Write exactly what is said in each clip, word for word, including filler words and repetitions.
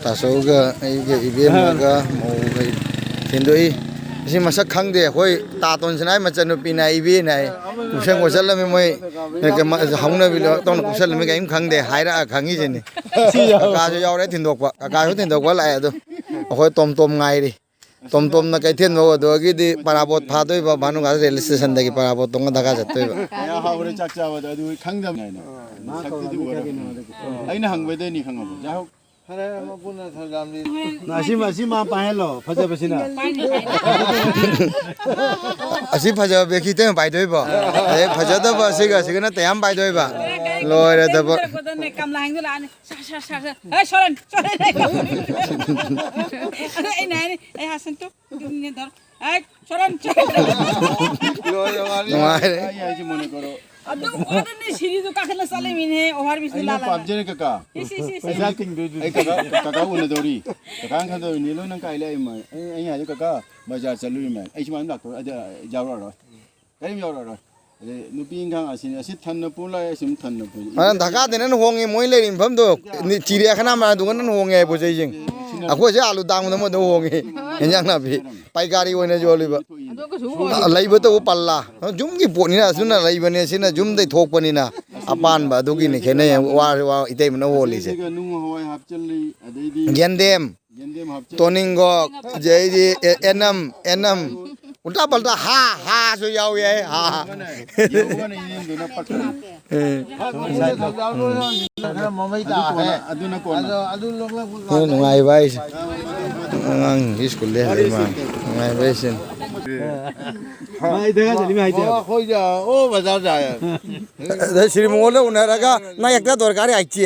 ꯇꯥꯆꯧꯒ ꯑꯩꯒ ꯏꯕꯦꯝꯃꯒ ꯃꯧꯒ ꯊꯤꯟꯗꯣꯛꯏ꯫ ꯑꯁꯤ ꯃꯁꯛ ꯈꯪꯗꯦ꯫ ꯑꯩꯈꯣꯏ ꯇꯥꯇꯣꯟꯁꯤꯅ ꯑꯩ ꯃꯆꯟꯅꯨꯄꯤꯅ ꯏꯕꯦꯅ ꯍꯥꯏ꯫ ꯀꯨꯞꯁꯟ ꯈꯣꯠꯆꯜꯂꯝꯃꯤ ꯃꯣꯏ꯫ ꯍꯧꯅꯕꯤ ꯇꯧꯅ ꯀꯨꯞꯁꯜꯂꯝꯃꯤ, ꯀꯔꯤꯝ ꯈꯪꯗꯦ ꯍꯥꯏꯔꯛꯑ ꯈꯪꯉꯤꯁꯤꯅꯤ꯫ ꯀꯀꯥꯁꯨ ꯌꯥꯎꯔꯦ ꯊꯤꯟꯗꯣꯛꯄ꯫ ꯀꯀꯥꯁꯨ ꯊꯤꯟꯗꯣꯛꯄ ꯂꯥꯛꯑꯦ꯫ ꯑꯗꯣ ꯑꯩꯈꯣꯏ ꯇꯣꯝ ꯇꯣꯝ ꯉꯥꯏꯔꯤ꯫ ꯇꯣꯝ ꯇꯣꯝꯅ ꯀꯩꯊꯦꯜ ꯐꯥꯎ ꯑꯗꯨꯗꯒꯤꯗꯤ ꯄꯔꯥꯕꯣꯠ ꯐꯥꯗꯣꯏꯕ, ꯚꯥꯅꯨꯒꯥꯁ ꯔꯦꯜ ꯏꯁꯇꯦꯁꯟꯗꯒꯤ ꯄꯔꯥꯕꯣꯠ ꯇꯣꯡꯉ ꯗꯔꯀꯥꯔ ꯆꯠꯇꯣꯏꯕ꯫ ꯀꯌꯥ ꯍꯥꯎꯔꯦ ꯆꯥꯛ ꯆꯥꯕꯗ ꯑꯗꯨ ꯈꯪꯗꯕꯅꯤ ꯍꯥꯏꯅ꯫ ꯁꯛꯇꯨꯗꯤ ꯎꯔꯒ꯫ ꯑꯩꯅ ꯍꯪꯕꯗꯩꯅꯤ ꯈꯪꯉꯕ꯫ ꯌꯥꯍꯧ꯫ ꯐꯔꯦ, ꯃꯄꯨꯅ ꯊꯧꯖꯥꯝꯗꯤ꯫ ꯑꯁꯤ, ꯑꯁꯤ ꯃꯥ ꯄꯥꯏꯍꯜꯂꯣ, ꯐꯖꯕꯁꯤꯅ꯫ ꯑꯁꯤ ꯐꯖꯕ ꯕꯦꯀꯤ ꯇꯩꯅ ꯄꯥꯏꯗꯣꯏꯕꯣ? ꯑꯗꯩ ꯐꯖꯗꯕ ꯑꯁꯤꯒ ꯑꯁꯤꯒꯅ ꯇꯌꯥꯝ ꯄꯥꯏꯗꯣꯏꯕ? ꯂꯣꯏꯔꯦ ꯊꯕꯛ꯫ ꯀꯃꯂꯥ ꯍꯦꯡꯗꯣ ꯂꯥꯛꯑꯅꯤ꯫ ꯁꯥ, ꯁꯥ, ꯁꯥ, ꯁꯥ꯫ ꯑꯦ, ꯁꯣꯔꯦꯟ, ꯁꯣꯔꯦꯟ꯫ ꯑꯗꯣ ꯑꯩꯅ ꯍꯥꯏꯅꯤ, ꯑꯩ ꯍꯥꯁꯟꯇꯨ꯫ ꯑꯗꯨꯅꯦ ꯗꯣꯔ-, ꯑꯦ, ꯁꯣꯔꯦꯟ, ꯁꯣꯔꯦꯟ꯫ ꯅꯨꯡꯉꯥꯏꯔꯦ꯫ ꯑꯗꯨ ꯋꯥꯗꯅꯦ ꯁꯤꯔꯤꯗꯨ ꯀꯥꯈꯠꯂ ꯆꯠꯂꯤꯃꯤꯅꯦ, ꯑꯣꯚꯔ ꯕ꯭ꯔꯤꯖꯇꯨ ꯑꯩꯅ ꯂꯥꯜꯂꯒ꯫ ꯄꯥꯝꯖꯔꯦ ꯀꯀꯥ꯫ ꯏꯁ, ꯏꯁ, ꯏꯁ, ꯏꯁ꯫ ꯄꯩꯁꯥ ꯇꯤꯡꯗꯣꯏꯗꯨꯗꯤ꯫ ꯑꯩ ꯀꯀꯥ, ꯀꯀꯥ ꯎꯅꯗꯧꯔꯤ꯫ ꯀꯀꯥꯅ ꯈꯟꯗꯧꯔꯤ, "ꯅꯦꯂꯣꯏ ꯅꯪ ꯀꯥꯏ ꯂꯩ?" ꯑꯩ, ꯑꯩ ꯍꯥꯏꯗꯤ, "ꯀꯀꯥ, ꯕꯖꯥꯔ ꯆꯠꯂꯨꯔꯤ ꯃꯥꯏ꯫ ꯑꯩ ꯁꯨꯃꯥꯏꯅ ꯂꯥꯛꯇꯧꯔꯤ, ꯑꯗ ꯌꯥꯎꯔꯛꯑꯔꯣꯏ꯫ ꯀꯔꯤꯝ ꯌꯥꯎꯔꯛꯑꯔꯣꯏ꯫ ꯑꯗꯩ ꯅꯨꯄꯤ ꯏꯟꯈꯥꯡ ꯑꯁꯤꯅꯤ, ꯑꯁꯤ ꯊꯟꯅ ꯄꯨ ꯂꯥꯛꯑꯦ, ꯑꯁꯤ ꯑꯃꯨꯛ ꯊꯟꯅ ꯄꯨ꯫ ꯑꯗꯨꯅ ꯙꯀꯥꯗ ꯅꯪ ꯍꯣꯡꯉꯤ, ꯃꯣꯏ ꯂꯩꯔꯤ ꯃꯐꯝꯗꯣ, ꯅꯤ-, ꯆꯤꯔꯤꯌꯥꯈꯥꯅꯥ ꯃꯌꯥꯗꯨꯒ ꯅꯪ ꯍꯣꯡꯉꯦ ꯍꯥꯏ ꯄꯣꯠ ꯆꯩꯁꯤꯡ꯫ ꯑꯩꯈꯣꯏꯁꯦ ꯑꯥꯂꯨ ꯇꯥꯡꯕꯗ ꯃꯣꯏꯗ ꯍꯣꯡꯉꯤ, ꯏꯟꯖꯥꯡ ꯅꯥꯄꯤ꯫ ꯄꯥꯏꯀꯥꯔꯤ ꯑꯣꯏꯅ ꯌꯣꯜꯂꯤꯕ꯫ ꯑꯗꯣ ꯀꯩꯁꯨ ꯍꯣꯡ-, ꯂꯩꯕꯇꯕꯨ ꯄꯜꯂꯥ꯫ ꯌꯨꯝꯒꯤ ꯄꯣꯠꯅꯤꯅ, ꯑꯗꯨꯅ ꯂꯩꯕꯅꯦ, ꯁꯤꯅ ꯌꯨꯝꯗꯩ ꯊꯣꯛꯄꯅꯤꯅ꯫ ꯑꯄꯥꯟꯕ ꯑꯗꯨꯒꯤꯅꯤ ꯈꯦꯠꯅꯩ, ꯋꯥ, ꯋꯥ ꯏꯇꯩꯃꯅ ꯍꯣꯜꯂꯤꯁꯦ꯫ ꯑꯗꯨꯒ ꯅꯨꯡ ꯍꯋꯥꯏ ꯍꯥꯞꯆꯜꯂꯤ, ꯑꯗꯩꯗꯤ ꯌꯦꯟꯗꯦꯝ꯫ ꯌꯦꯟꯗꯦꯝ ꯍꯥꯞꯆꯤꯜꯂꯦ꯫ ꯇꯣꯅꯤꯡꯒꯣꯛ, ꯑꯗꯩꯗꯤ ꯑꯦ-, ꯑꯦꯅꯝ, ꯑꯦꯅꯝ꯫ ꯎꯜꯇꯥ ꯄꯜꯇꯥ ꯍꯥ, ꯍꯥꯁꯨ ꯌꯥꯎꯏ ꯍꯥꯏ, ꯍꯥ꯫ ꯌꯦꯡꯉꯨꯀꯥꯟꯗ ꯌꯦꯟꯗꯨꯅ ꯄꯠꯈ꯭ꯔꯦ꯫ ꯎꯝ꯫ ꯈꯔ ꯃꯃꯩ ꯑꯗꯨ ꯀꯣꯟꯅ, ꯇꯥꯈ꯭ꯔꯦ꯫ ꯑꯗꯨꯅ ꯀꯣꯟꯅ꯫ ꯑꯗꯣ ꯑꯗꯨ ꯂꯣꯛꯂꯛꯄ ꯀꯥꯟꯗ ꯅꯨꯡꯉꯥꯏꯕ ꯍꯥꯏꯁꯦ꯫ ꯑꯉꯥꯡꯁꯤꯡꯁꯤ ꯁ꯭ꯀꯨꯜꯗ ꯍꯜꯂꯛꯏ ꯃꯥꯜꯂꯦ꯫ ꯅꯨꯡꯉꯥꯏꯕ ꯍꯥꯏꯁꯦ꯫ ꯃꯥꯏꯗꯒ ꯆꯠꯂꯤ ꯃꯥꯏꯗꯤ꯫ ꯑꯣ, ꯑꯩꯈꯣꯏꯗ, ꯑꯣ, ꯕꯖꯥꯔꯗ꯫ ꯑꯗ ꯁꯤꯔꯤ ꯃꯣꯍꯣꯟꯗ ꯎꯅꯔꯒ ꯅꯪ ꯍꯦꯛꯇ ꯗꯔꯀꯥꯔ ꯍꯥꯏꯁꯤ꯫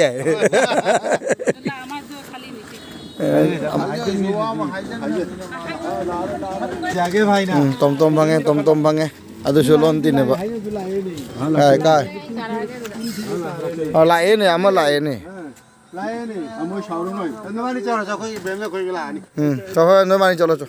ꯌꯥꯒꯦ ꯚꯥꯏꯅ꯫ ꯎꯝ, ꯇꯣꯝ ꯇꯣꯝ ꯐꯪꯉꯦ, ꯇꯣꯝ ꯇꯣꯝ ꯐꯪꯉꯦ꯫ ꯑꯗꯨꯁꯨ ꯂꯣꯟ ꯇꯤꯟꯅꯕ꯫ ꯀꯥꯏ, ꯀꯥꯏ꯫ ꯑ, ꯂꯥꯛꯑꯦꯅꯦ, ꯑꯃ ꯂꯥꯛꯑꯦꯅꯦ꯫ ꯂꯥꯛꯑꯦꯅꯦ꯫ ꯑꯃꯣꯏ ꯁꯥꯎꯔꯨꯅꯣꯏ꯫ ꯅꯕꯥꯅꯤ ꯆꯠꯈ꯭ꯔꯁꯤ, ꯑꯩꯈꯣꯏ ꯏꯕꯦꯝꯅ ꯑꯩꯈꯣꯏꯒ ꯂꯥꯛꯑꯅꯤ꯫ ꯎꯝ, ꯆꯠꯈ꯭ꯔꯣ, ꯅꯕꯥꯅꯤ ꯆꯠꯂꯣ, ꯆꯣ꯫